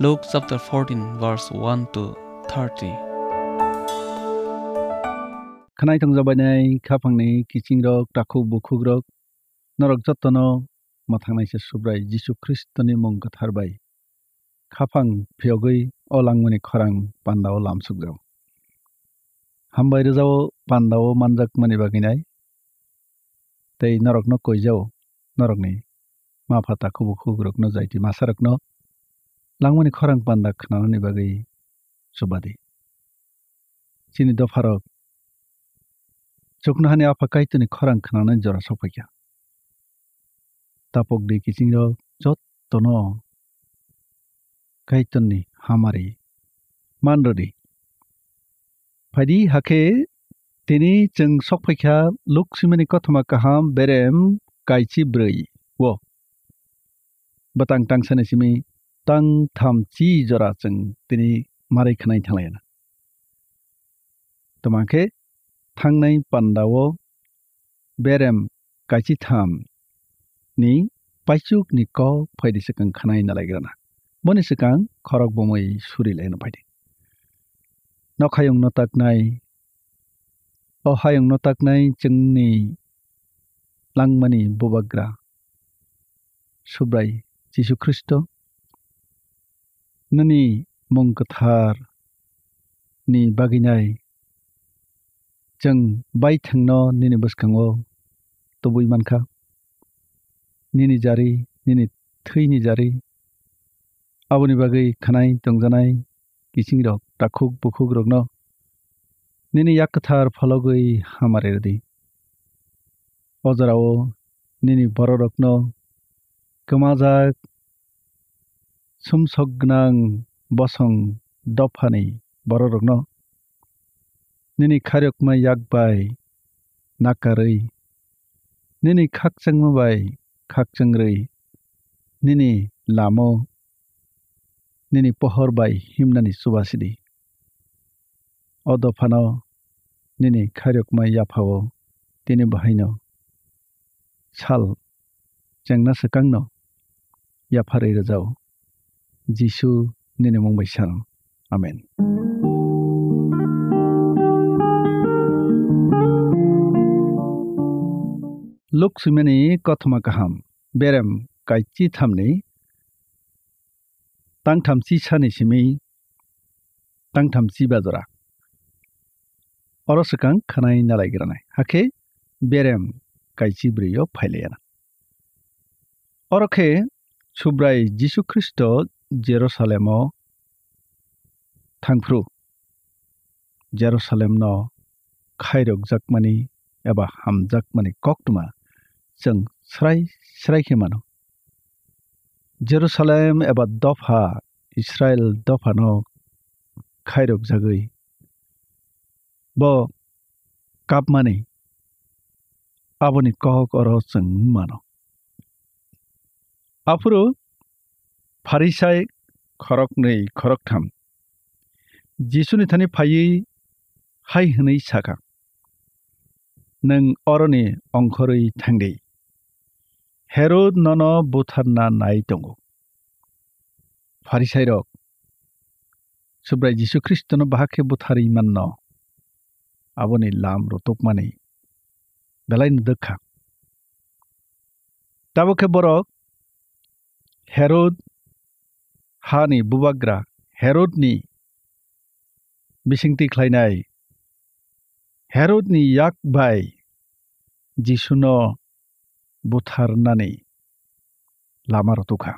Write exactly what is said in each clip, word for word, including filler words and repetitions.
Luke chapter fourteen, verse one to thirty. Khwnai tongjabainai khaphangni kichingrok, takhuk bukhukrok, norok jotono mwthangnaisa Subrai Jisu Khristoni mung kwthar bai khaphang phiyogwi o langmani khorang pandao lamsukjago. Hambai rwjao pandao manjakmani bagwinai tei norokno koijao, norokni ma pha takhuk bukhukrokno, jaiti masarokno langmani khorang panda khnanani bagwi chubadi. Chini dopharok chuknohani Apha Kaitorni khorang khnanani jora sokphaikha. Tapokdi kichingrok jottono Kaitorni hamari manrwdi. Phaidi hakhe tini chwng sokphaikha Luk swimani kothoma kaham berem kaichi brwi o. Bwtang tangsani simi tang tham chi jora chwng tini marai khwnai thanglaina. Tamo khe thangnai pandao berem kaichi tham ni paichuk ni kok phaidi swkang khwnai nalaigrana. Boni swkang khorok bomwi suri laino phaidi. Nokhayung no taknai, o hayung no taknai chwngni langmani bubagra Subrai Jisu Khristo, nini mung kwthar ni bagwinai chwng baithangno nini bwskango tubui mankha. Nini jari, nini thwini jari, aboni bagwi khwnai tongjanai kichingrok, takhuk bukhukrokno nini yak kwthar phologwi hamari rwdi. O jorao nini bororokno kwmajak sumsok gwnang bosong dophani bororokno nini khairokma yak bai nakarwi, nini khakchangma bai khakchangrwi, nini lamo, nini pohor bai himnani chubasidi. O dophano nini khairokma yaphao tini bahaino sal chengna swkangno yapharwi rwjao. Jisu nini mung bai sano. Amen. Luk swimani kothoma kaham berem kaichi thamni tangtham chi sani simi tangtham chi ba jora. Oro swkang khwnai nalai granai. Hakhe berem kaichi brwi o phailaiyana. Oro khe Subrai Jisu Khristo Jerusalem o thangphru. Jerusalem no khairokjakmani eba hamjakmani koktwma chwng srai srai khe mano. Jerusalem eba dopha, Israel dophano khairokjagwi bo kapmani aboni kok oro chwng mano. Aphuru Pharisai khoroknwi khoroktham Jisuni thani phaiwi hai hwnwi sakha, "Nwng oroni ongkhorwi thangdi, Herod nono butharna nai tongo." Pharisairok Subrai Jisu Khristono bahai khe butharwi manno, aboni lam rwtwkmani belaino dwkha. Tabuk khe borok Herod hani bubagra Herodni bisingtwi khlainai, Herodni yak bai Jisuno butharnani lama rwtwkha.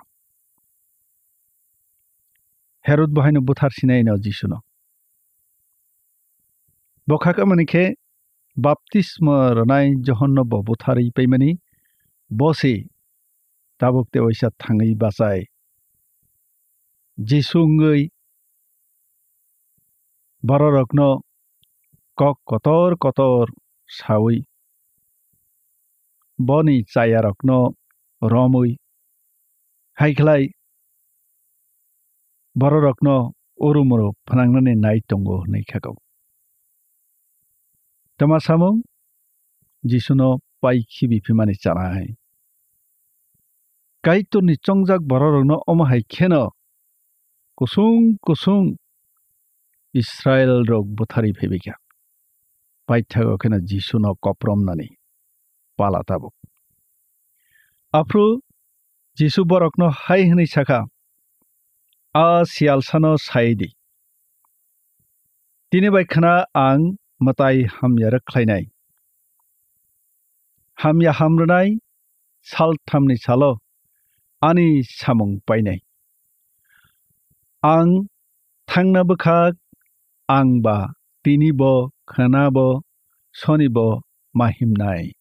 Herod bo haino buthar sinaino Jisuno. Bo kha khe mani khe baptisma rwnai Johonno bo butharwi paimani, bo se tabuk tei waisa thangwi bachai. Jisu wngwi bororokno kok kotor kotor saui, boni chayarokno romwi, hai khlai bororokno urumoro phnangnani nai tongo hwnwi khago. Twma samung Jisuno pai khibi phimani chanai. Kaitorni chongjak bororokno omo hai kheno kusung kusung Israel rok butharwi phaibaikha. Paithago kheno Jisu no kopromnani pala tabuk. Aphuru Jisu borokno hai hwnwi sakha, "A siyalsano sai di. Tini bai khna ang mwtai hamya rwkhlainai. Hamya hamrwnai salthamni salo ani samung painai. Ang thangna bwkhak ang ba tini bo khna bo soni bo ma himnai.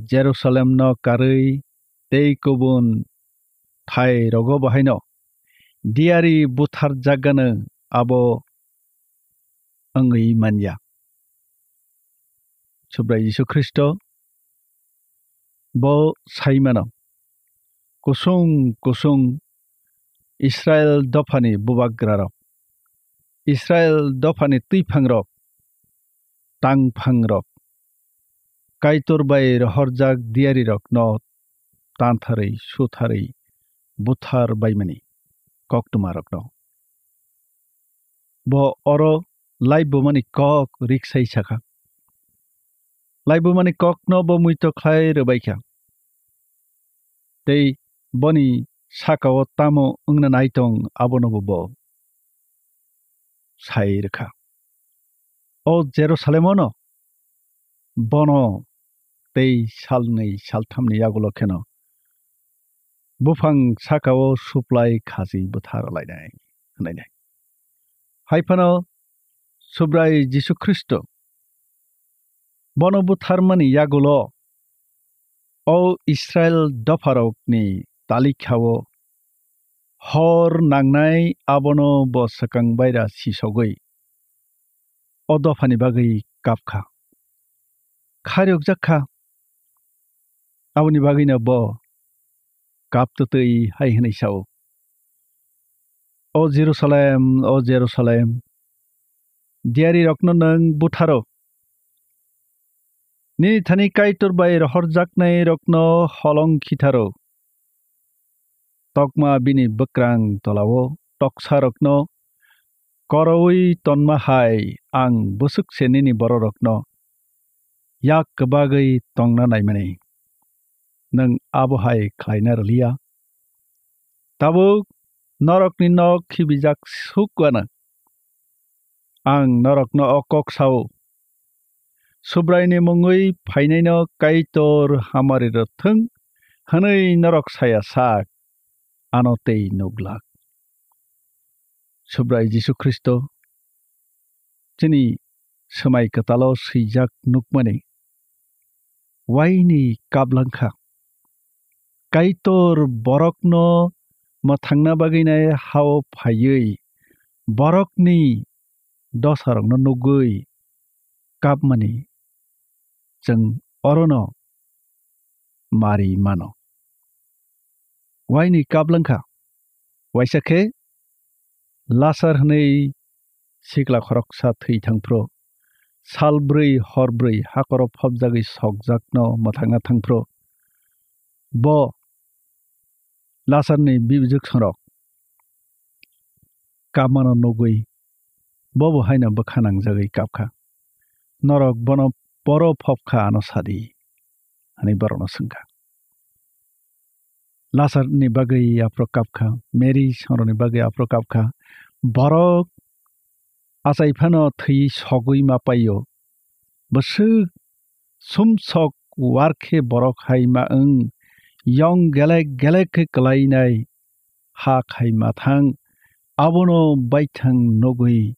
Jerusalemno karwi tei kubun thai rogo bo haino diyari butharjakgano abo wngwi manya." Subrai Jisu Khristo bo sai mano, kusung kusung Israel dophani bubagrarok, Israel dophani twiphangrok, tangphangrok, Kaitor bai rohorjak diyarirokno tantharwi, sutharwi, buthar baimani koktwmarokno. Bo oro laibumani kok riksai sakha. Laibumani kokno bo muitok khlai rwbaikha. Tei boni sakao tamo wngna naitong abono bo bo sai rwkha. O Jerusalem-o no bono tei salnwi salthamni yagulo kheno buphang sakao suplai khasi bwtharlainai hwnlainai. Hai phano Subrai Jisu Khristo bono butharmani yagulo o Israel dopharokni talikhao hor nangnai abono bo swkang baira sisogwi o dophani bagwi kapkha. Khariyokjak kha. Aboni bagwino bo kaptwtwi hai hwnwi sao, "O Jerusalem, o Jerusalem, diyarirokno nwng butharo, nini thani Kaitor bai rohorjaknairokno holong khitharo. Tokma bini bwkrang tolao toksarokno koroui tonma hai ang bwswk se nini bororokno yak kwbagwi tongna naimani. Nwng abo hai khlaina rwliya. Tabuk norokni nok khibijak suk ano. Ang norokno o kok sao, Subraini mungwi phainaino Kaitor hamari rw thung hwnwi norok saya sak, ano tei nuglak." Subrai Jisu Khristo chini swmai kwtalo swijak nukmani waini kaplangkha. Kaitor borokno mwthangna bagwinai hao phaiwi borokni dosarokno nugwi kapmani chwng orono mari mano. Waini kaplangkha. Waisa khe Lasar hwnwi sikla khoroksa thwi thangphru, sal brwi hor brwi hakoro phobjagwi sokjakno mwthangna thangphru, bo Lasarni bijwksongrok kapmano nugwi bobo haino bwkha nangjagwi kapkha. "Norok bono boro phobkha ano sadi," hwnwi borokno swngkha. Lasarni bagwi aphuru kapkha, Mary songrokni bagwi aphuru kapkha. Borok achai phano thwi sogwi ma paio. Bwswk sumsok war khe borok hai ma wng, yong gelek gelek khe kwlainai ha khai ma thang, abono baithang nugwi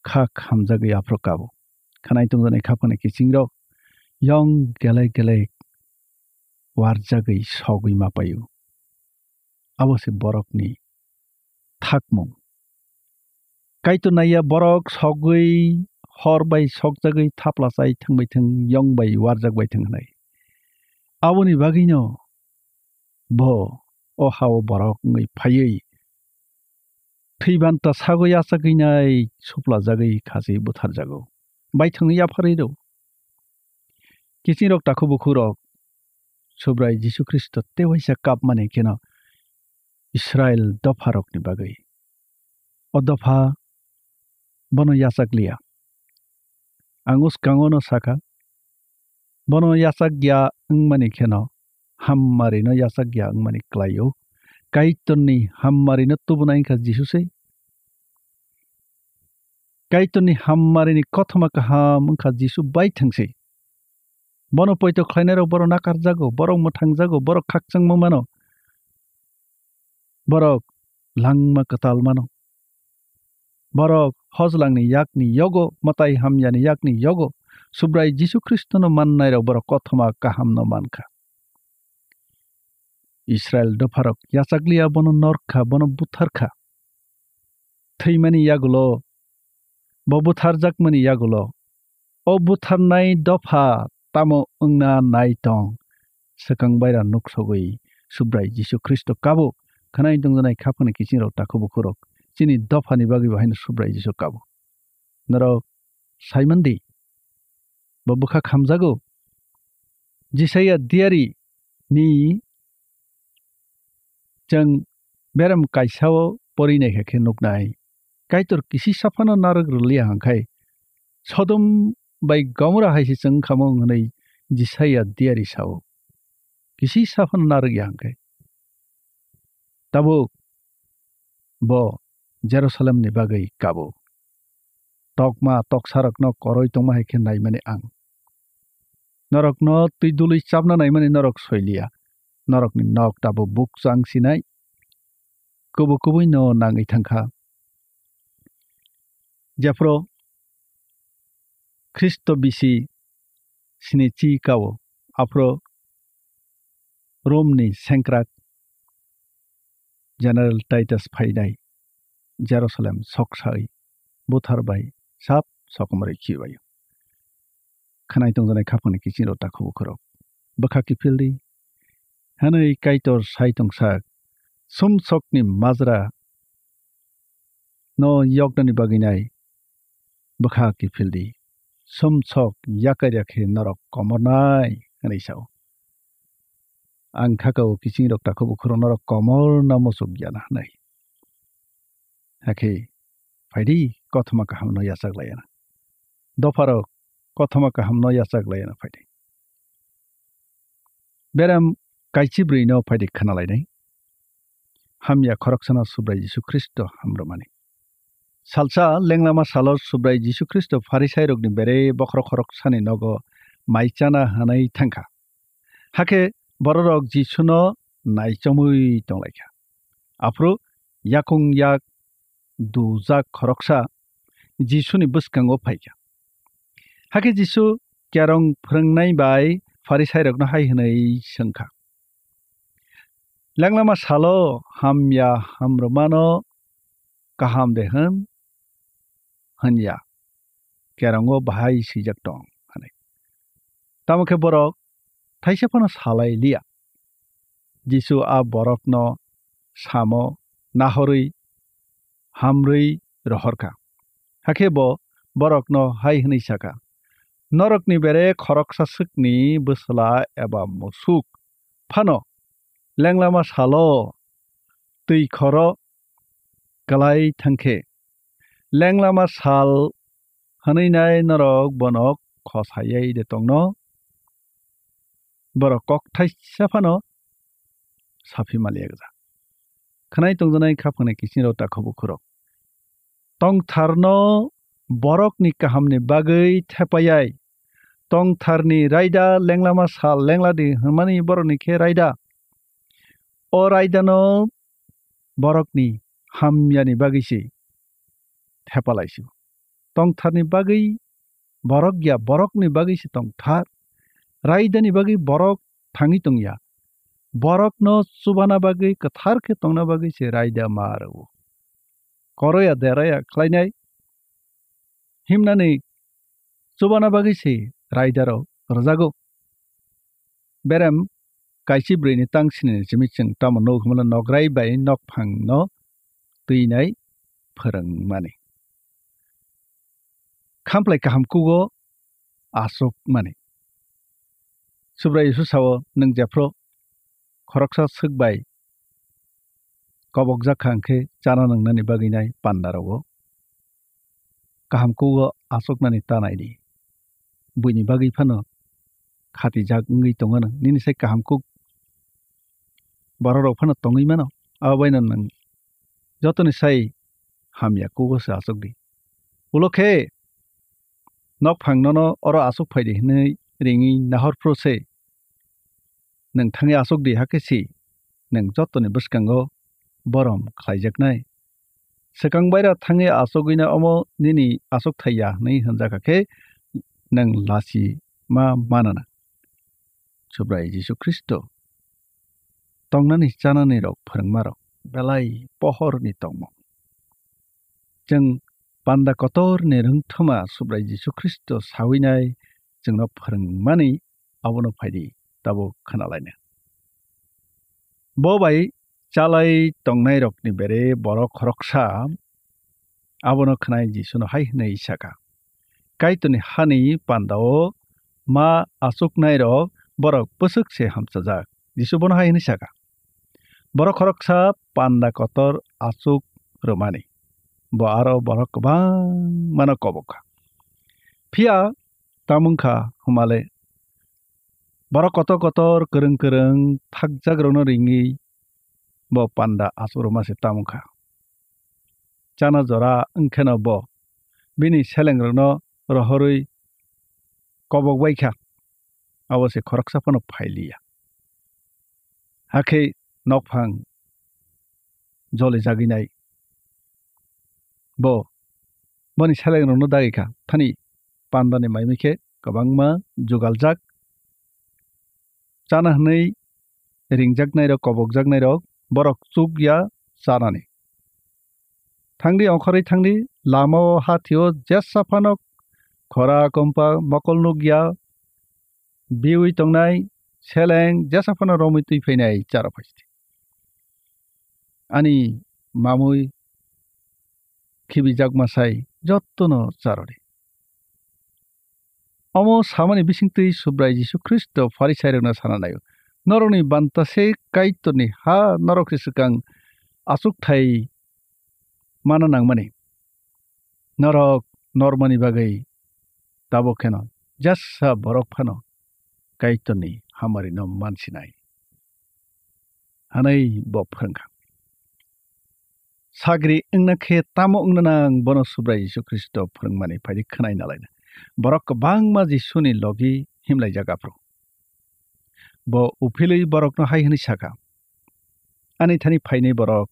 kha khamjagwi aphuru kabo. Khanai tongjaknai kha phano kiching rok yong gelek gelek warjagwi sogwi ma paio. Abo se borokni thakmung. Kaitor naiya borok sogwi hor bai sokjagwi thapla chai thangbai thung, yong bai warjak bai thung hwnwi. Aboni bagwino bo o hao borok wngwi phaiwi thwiban ta sagwi achagwi nai suplajagwi khasi butharjago. Baithangwi yapharwi rw. Kiching rok takhuk bukhuk rok Subrai Jisu Khristo tewaisa kapmani kheno Israel dopha rokni bagwi O dopha bono yachak liya. Ang uskango no sakha, bono yachak ya wngmani kheno hammari no yachak ya wngmani kwlaio. Kaitorni hammari no tubunai wngkha Jisu se. Kaitorni hammarini kothoma kaham wngkha Jisu bai thangsi. Bono poito khlainairok borok nakarjago, borok mwthangjago, borok khakchangma mano. Borok langma kwtal mano. Borok hojlangni yakni yogo, mwtai hamyani yakni yogo, Subrai Jisu Khristono mannairok borok kothoma kahamno mankha. Israil dopharok yachakliya bono norkha, bono butharkha. Thwimani yagulo, bo butharjakmani yagulo, o butharnai dopha tamo wngna nai tong? Swkang baira nuksogwi Subrai Jisu Khristo kabo khwnai tongjanai khaphangni kiching rok takhuk bukhuk rok, chini dophani bagwi bo haino Subrai Jisu kabo. Norok saimandi, bo bwkha khamjago. Jisaiya diari ni chwng berem kaisa o pori naikha khe nuknai. Kaitor kisi saphano narwk rwliya hwnkhai, Sodom bai Gomora hai se chwng khamung hwnwi Jisaiya diari sao. Kisi saphano narwk ya hwnkhai. Tabuk bo Jerusalemni bagwi kabo. Tokma toksarokno koroi tongma hai khe naimani ang. Norokno twi dului chapna naimani norok soiliya. Norokni nok tabuk bukchang sinai. Kubu kubui no nangwi thangkha. Jephru Khristo bisi sini chi kao, aphru Romni sengkrak General Titus phainai Jerusalem sok sai buthar bai sap sokomorwi khibaio. Khwnai tongjanai khaphangni kiching rok takhuk bukhuk rok, bwkha kiphil di, hwnwi Kaitor sai tongsak, sumsokni majra no yoknani bagwi nai bwkha kiphil di, sumsok yakarya khe norok komornai, hwnwi sao. Ang kha kao kiching rok takhuk bukhuk rok norok komorna muchuk ya na hwnwi. Hakhe phaidi, kothoma kahamno yachak laiya na. Dopharok, kothoma kahamno yachak laiya na phaidi. Berem kaichi bwrwi no phaidi khna lainai. Hamya khoroksano Subrai Jisu Khristo hamrwmani. Salsa lenglama salo Subrai Jisu Khristo Pharisairokni bere bokhorok khoroksani nogo mai chana hwnwi thangkha. Hakhe bororok Jisuno naichomwi tonglaikha. Aphuru yakung yak dujak khoroksa Jisuni bwskango phaikha. Hakhe Jisu kerong phwrwngnai bai Pharisairokno hai hwnwi swngkha, "Lenglama salo hamya hamrwmano kaham de hwn, hwn ya? Kerongo bahai swijak tong," hwnwi. Tamo khe borok thaisa phano salai liya. Jisu a borokno samo nahorwi hamrwi rohorkha. Hakhe bo borokno hai hwnwi sakha, "Norokni bere khoroksa swkni bwsla eba musuk phano lenglama salo twi khoro klai thangkhe, lenglama sal hwnwi nai norok bono khosayai de tongno?" Borok kok thaisa phano saphi maliya gwja. Khwnai tongjanai khaphangni kiching rok takhuk bukhuk rok, tongtharno borokni kahamni bagwi thepayai, tongtharni raida lenglama sal lengladi hwnmani borokni khe raida. O raidano borokni hamyani bagwi se thepalaisio. Tongtharni bagwi borok ya, borokni bagwi se tongthar. Raidani bagwi borok thangwi tongya. Borokno chubana bagwi, kwthar khe tongna bagwi se raida ma rwo. Koroya deraya khlainai himnani chubana bagwi se raida rok rwjago. Berem kaichi bwrwini tang sinini simi chwng tamo nuk hwnmano nokrai bai nokphangno twinai phwrwngmani. Khamplai kaham kugo achukmani. Subrai Jisu sao, "Nwng jephru khoroksa swk bai kobokjak kha hwnkhe chana nwngnani bagwi nai pandarogo kaham kugo achuknani ta nai di. Buini bagwi phano khatijak wngwi tongo nwng, nini sai kaham kuk borok rok phano tongwi mano, abo baino nwng jotoni sai hamya kugo se achuk di. Ulo khe nokphang nono oro achuk phai di hwnwi ringwi nahor phuru se nwng thangwi achuk di, hakhe si nwng jotoni bwskango borom khlaijaknai. Swkang baira thangwi achugwino omo nini achukthai ya hwnwi hwnjakha khe nwng lachima manana. Subrai Jisu Khristo tongnani chanani rok phwrwngmarok belai pohorni tongmung. Chwng panda kotorni rwngthoma Subrai Jisu Khristo sawinai chwngno phwrwngmani abono phaidi tabuk khwnalaina. Bo bai chalai tongnairokni bere borok khoroksa abono khwnai Jisuno hai hwnwi sakha, Kaitorni hani pandao ma achuknairok borok bwswk se hamchajak. Jisu bono hai hwnwi sakha, Borok khoroksa panda kotor achuk rwmani, bo aro borok kwbangmano kobok kha. Phiya tamung kha hwnmale, borok kotor kotor kwrwng kwrwng thakjakrokno ringwi bo panda achuk rwma se tamung kha. Chana jora wngkheno bo bini selengrokno rohorwi kobok bai kha, abo se khoroksa phano phai liya. Hakhe nokphang jolijagwi nai. Bo boni selengrokno dagi kha, thani pandani maimi khe kwbangma jugaljak. Chana hwnwi ringjaknairok, kobokjaknairok, borok chuk ya chanani. Thangdi, ongkhorwi thangdi, lamao hathio jesa phano khora kompa mokol nukya, biwi tongnai seleng jesa phano romwi twi phainai chara phaisdi. Ani mamwi khibijak masai jottono charwdi. Omo samani bisingtwi Subrai Jisu Khristo Pharisairokno sana naio, Norokni banta se Kaitorni ha norok se swkang achukthai mana nangmani. Norok normani bagwi tabuk kheno jesa borok phano Kaitorni hamarino mansinai hwnwi bo phwrwngkha. Sagri wngna khe tamo wngna nang, bono Subrai Jisu Khristo phwrwngmani phaidi khwnai nalaina. Borok kwbangma Jisuni logi himlaijak aphuru. Bo uphilwi borokno hai hwnwi sakha, Ani thani phainai borok,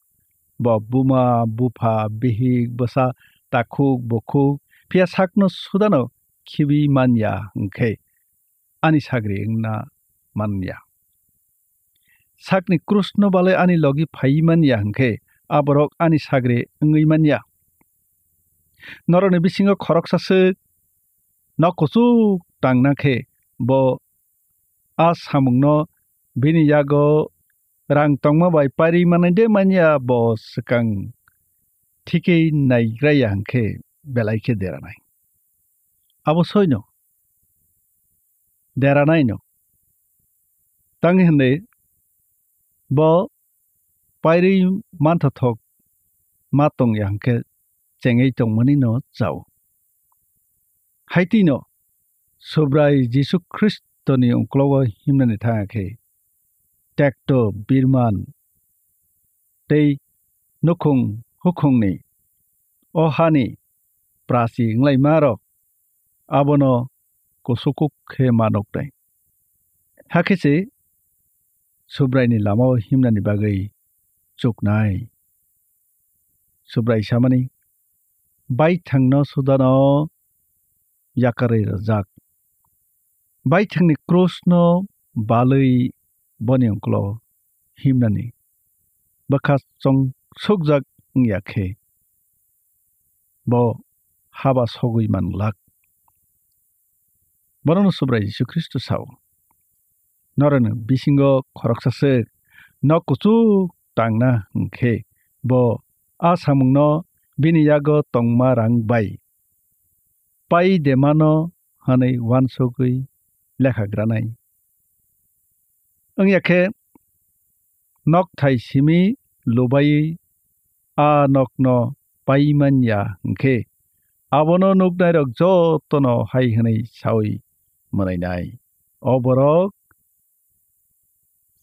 bo buma, bupha, bihik, bwsa, takhuk, bukhuk, phiya sakno sudano khibi man ya hwn khe ani sagri wngna man ya. Sakni krusno balwi ani logi phaiwi man ya hwn khe a borok ani sagri wngwi man ya. Norokni bisingo khoroksa swk nok kuchuk tangna khe bo a samungno bini yago rang tongma bai pairi manai de manya, bo swkang thikwi naigra ya hwn khe belai khe deranai. Abo soino deranaino tangwi hwnwi bo pairi manthothok ma tong ya hwn khe chengwi tongmani no chao. Haitino Subrai Jisu Khristoni uklogo himnani thangkhe tekto birman tei nukhung hukhungni o hani prasi wnglaima rok abono kusukuk khe ma nuknai. Hakhe se Subraini lamao himnani bagwi chuknai. Subrai samani, baithangno sudano yakarwi rwjak. Baithangni krusno balwi boni ongklo himnani bwkha chongsukjak wngya khe bo haba sogwi man glak. Bonono Subrai Jisu Khristo sao, Norokni bisingo khoroksa swk nok kuchuk tangna hwn khe bo a samungno bini yago tongma rang bai pai de mano hwnwi uansugwi lekha granai. Wngya khe nokthai simi lubaiwi a nokno pai man ya hwn khe, abono nuknairok jotono hai hwnwi saui mwnainai, "O borok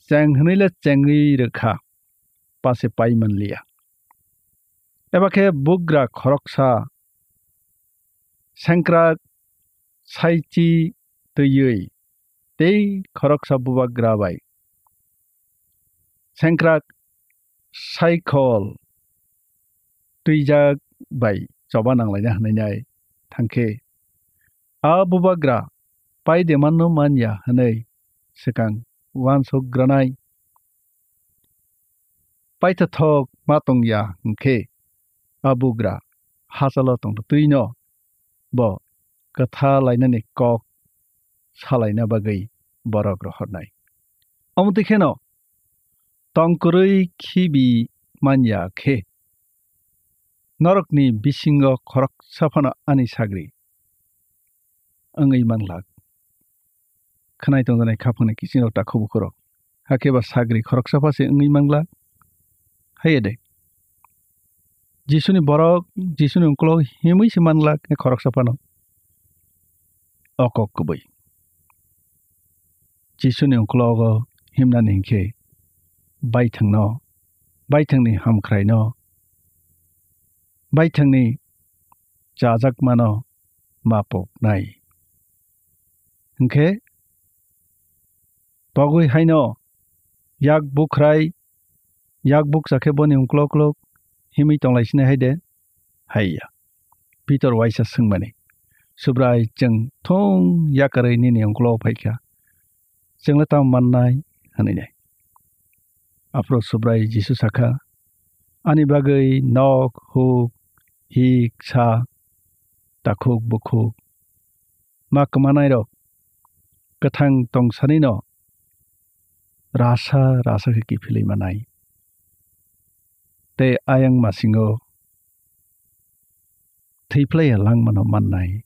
cheng hwnwi le chengwi rwkha, pase pai man liya." Eba khe bugra khoroksa sengkrak saichi twiwi tei khoroksa bubagra bai sengkrak saikhol twijak bai choba nanglaina hwnwi nai thang khe, a bubagra pai de manno man ya hwnwi swkang uansuk granai. Paithathok ma tong ya hwn khe, a bugra hachalo tong twino bo kwtha lainani kok salaina bagwi borok rohornai. Omo twi kheno tong kwrwi khibi man ya khe, norokni bisingo khoroksa phano ani sagri wngwi man glak. Khwnai tongjanai khaphangni kiching rok takhuk bukhuk rok. Hakhe ba sagri khoroksa pha se wngwi man glak. Haiya de. Jisuni borok, Jisuni uklok himwi se man glak, khoroksa phano. O kok kwbwi. Jisuni uklogo himnani hinkhe baithangno, baithangni hamkhraino, baithangni chajakmano ma poknai. Hinkhe pogwi haino yak bukhrai, yak bukcha khe boni uklok uklok himwi tonglaisini hai de? Haiya. Pitor waisa swngmani, "Subrai, chwng thung yakarwi nini uklok phaikha, chwngle tamo mannai?" hwnwi nai. Aphuru Subrai Jisu sakha, "Ani bagwi nok, huk, hik, sa, takhuk, bukhuk, ma kwmanairok kwthang tongsanino rasa rasa khe kiphilwi manai, tei ayang masingo thwiphlaiya langmano mannai."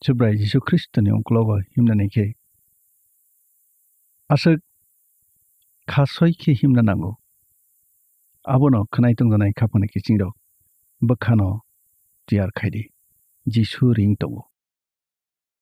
Subrai Jisu Khristoni uklogo himnani khe aswk kha soi khe himna nango. Abono khwnai tongjanai khaphangni kichingrok bwkhano tiyar khai di. Jisu ring tongo.